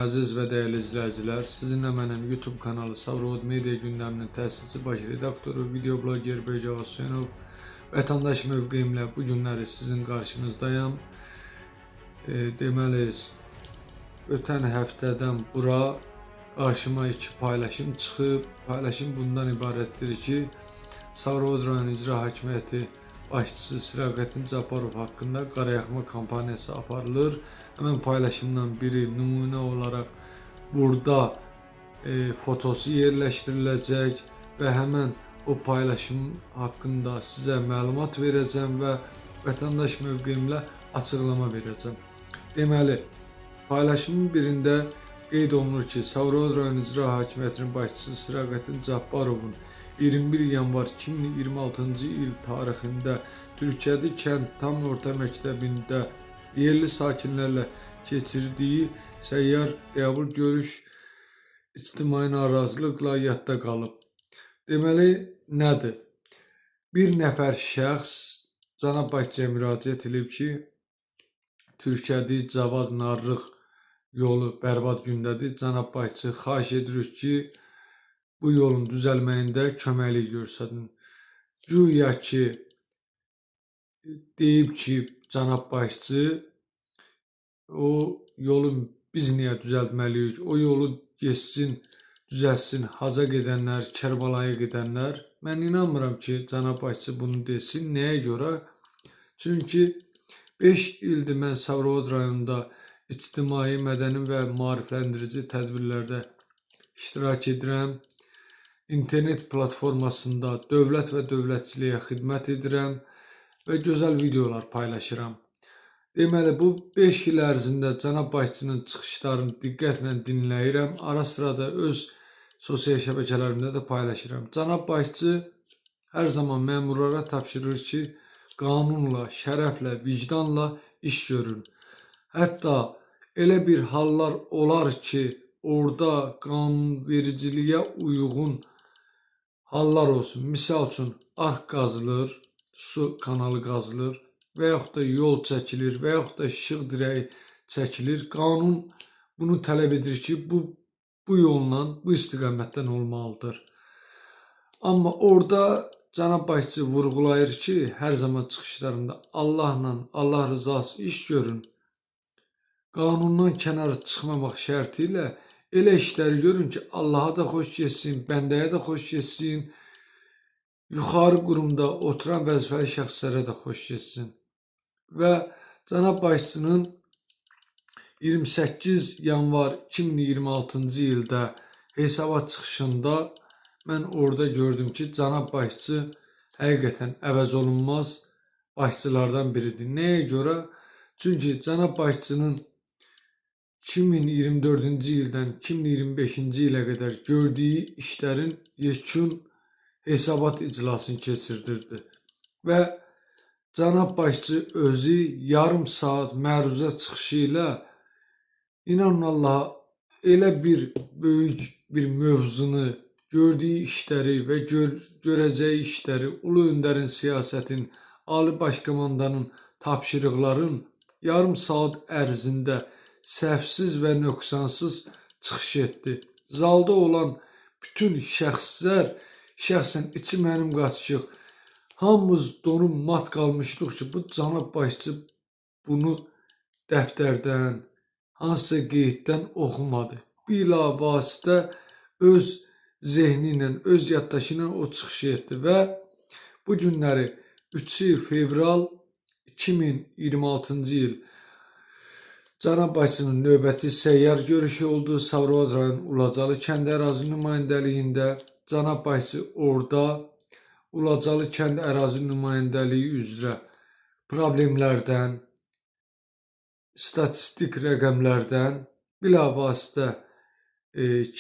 Əziz və dəyərli izləyicilər, sizinlə mənim YouTube kanalı Sabirabad Media gündəminin təsisçi, baş redaktoru, video bloger Böyük Hüseynov, vətəndaş mövqeyimlə bu günləri sizin qarşınızdayam. Deməli, ötən həftədən bura qarşıma iki paylaşım çıxıb. Paylaşım bundan ibarətdir ki, Sabirabad rayon İcra Hakimiyyəti başçısı Siraqətin Cabbarov haqqında qarayaxma kampaniyası aparılır. Həmin paylaşımdan biri nümunə olaraq burada fotosu yerləşdiriləcək və həmin o paylaşım haqqında sizə məlumat verəcəm və vətəndaş mövqeyimlə açıqlama verəcəm. Deməli, paylaşımın birində qeyd olunur ki, Sabirabad rayon İcra Hakimiyyətinin başçısı Siraqətin Cabbarovun 21 yanvar 2026-cı il tarixində Türkiyədi kənd tam orta məktəbində yerli sakinlərlə keçirdiyi səyyar qəbul görüş ictimai narazılıqla yadda qalıb. Deməli, nədir? Bir nəfər şəxs cənab başçıya müraciət edib ki, Türkiyədi Cavad Narlıq yolu bərbad gündədir. Cənab başçı, xahiş edirik ki, bu yolun düzəlməyində köməklik göstərin. Güya ki, deyib ki, cənab başçı, o yolu biz niyə düzəltməliyik? O yolu getsin, düzəltsin haca gedənlər, Kərbalaya gedənlər. Mən inanmıram ki, cənab başçı bunu desin. Nəyə görə? Çünki 5 ildir mən Sabirabad rayonunda ictimai, mədəni və maarifləndirici tədbirlərdə iştirak edirəm. İnternet platformasında dövlət və dövlətçiliyə xidmət edirəm və gözəl videolar paylaşıram. Deməli, bu 5 il ərzində cənab başçının çıxışlarını diqqətlə dinləyirəm. Ara sıra da öz sosial şəbəkələrimdə də paylaşıram. Cənab başçı hər zaman məmurlara tapşırır ki, qanunla, şərəflə, vicdanla iş görün. Hətta elə bir hallar olar ki, orada qanunvericiliyə uyğun hallar olsun. Misal üçün, arx qazılır, su kanalı qazılır və yaxud da yol çəkilir və yaxud da işıq dirəyi çəkilir. Qanun bunu tələb edir ki, bu yolla, bu istiqamətdən olmalıdır. Amma orada cənab başçı vurğulayır ki, hər zaman çıxışlarında Allahla, Allah rızası iş görün. Qanundan kənara çıxmamaq şərti ilə elə işləri görün ki, Allaha da xoş getsin, bəndəyə də xoş getsin, yuxarı qurumda oturan vəzifəli şəxslərə də xoş getsin. Və cənab başçının 28 yanvar 2026-cı ildə hesabat çıxışında mən orada gördüm ki, cənab başçı həqiqətən əvəz olunmaz başçılardan biridir. Nəyə görə? Çünki cənab başçının 2024-cü ildən 2025-ci ilə qədər gördüyü işlərin yekun hesabat iclasını keçirdirdi. Və cənab başçı özü yarım saat məruzə çıxışı ilə inanın Allaha elə bir böyük bir mövzunu, gördüyü işləri və görəcəyi işləri, Ulu Öndərin siyasətin, Ali Başkomandanın tapşırıqların yarım saat ərzində səhvsiz və nöqsansız çıxış etdi. Zalda olan bütün şəxslər, şəxsən içi mənim qaçışıq, hamımız donub mat qalmışdıq ki, bu cənab başçı bunu dəftərdən, hansısa qeyddən oxumadı. Bilavasitə öz zehni ilə, öz yaddaşı ilə o çıxış etdi və bu günləri 3 fevral 2026-cı il cənab başçının növbəti səyyar görüşü oldu Sabirabad rayon Ulacalı kənd ərazi nümayəndəliyində. Cənab başçı orada Ulacalı kənd ərazi nümayəndəliyi üzrə problemlərdən, statistik rəqəmlərdən bilavasitə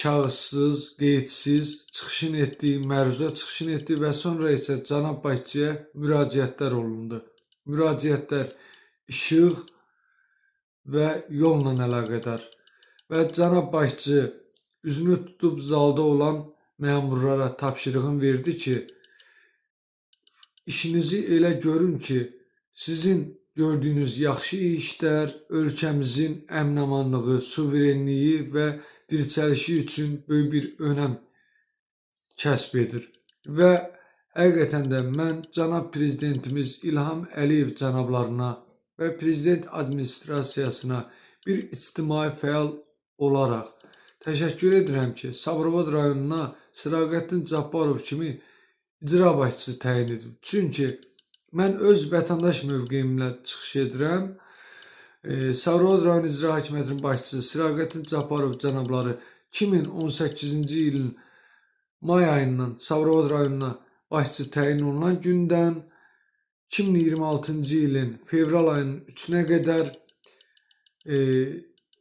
kağızsız, qeydsiz çıxışını etdi, məruzə çıxışını etdi və sonra isə cənab başçıya müraciətlər olundu. Müraciətlər işıq və yolla əlaqədar. Və cənab başçı üzünü tutub zalda olan məmurlara tapşırığını verdi ki, işinizi elə görün ki, sizin gördüyünüz yaxşı işlər ölkəmizin əmin-amanlığı, suverenliyi və dirçəlişi üçün böyük bir önəm kəsb edir. Və həqiqətən də mən cənab prezidentimiz İlham Əliyev cənablarına və prezident administrasiyasına bir ictimai fəal olaraq təşəkkür edirəm ki, Sabirabad rayonuna Sıraqəttin Cabbarov kimi icra başçısı təyin edib. Çünki mən öz vətəndaş mövqeyimlə çıxış edirəm. Sabirabad rayon İcra Hakimiyyətinin başçısı Sıraqəttin Cabbarov cənabları 2018-ci ilin may ayından Sabirabad rayonuna başçı təyin olunan gündən 2026-cı ilin fevral ayının 3-nə qədər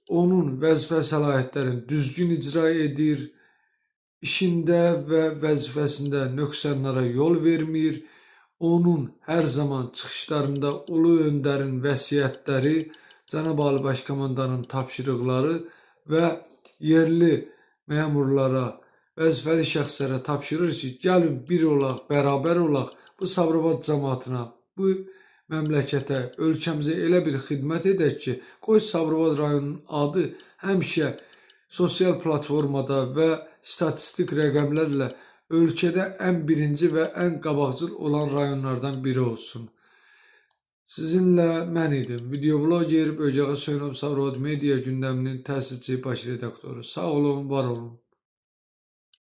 onun vəzifə səlahiyyətlərini düzgün icra edir, işində və vəzifəsində nöqsanlara yol vermir. Onun hər zaman çıxışlarında Ulu Öndərin vəsiyyətləri, Cənab Ali Baş Komandanın tapşırıqları və yerli məmurlara, vəzifəli şəxslərə tapşırır ki, gəlin bir olaq, bərabər olaq, bu Sabirabad cəmaatına, bu məmləkətə, ölkəmizə elə bir xidmət edək ki, qoy Sabirabad rayonunun adı həmişə sosial platformada və statistik rəqəmlərlə ölkədə ən birinci və ən qabaqcıl olan rayonlardan biri olsun. Sizinlə mən idim. Videobloger Böcəğə Hüseynov, Sabirabad Media gündəminin təsisçi, baş redaktoru. Sağ olun, var olun.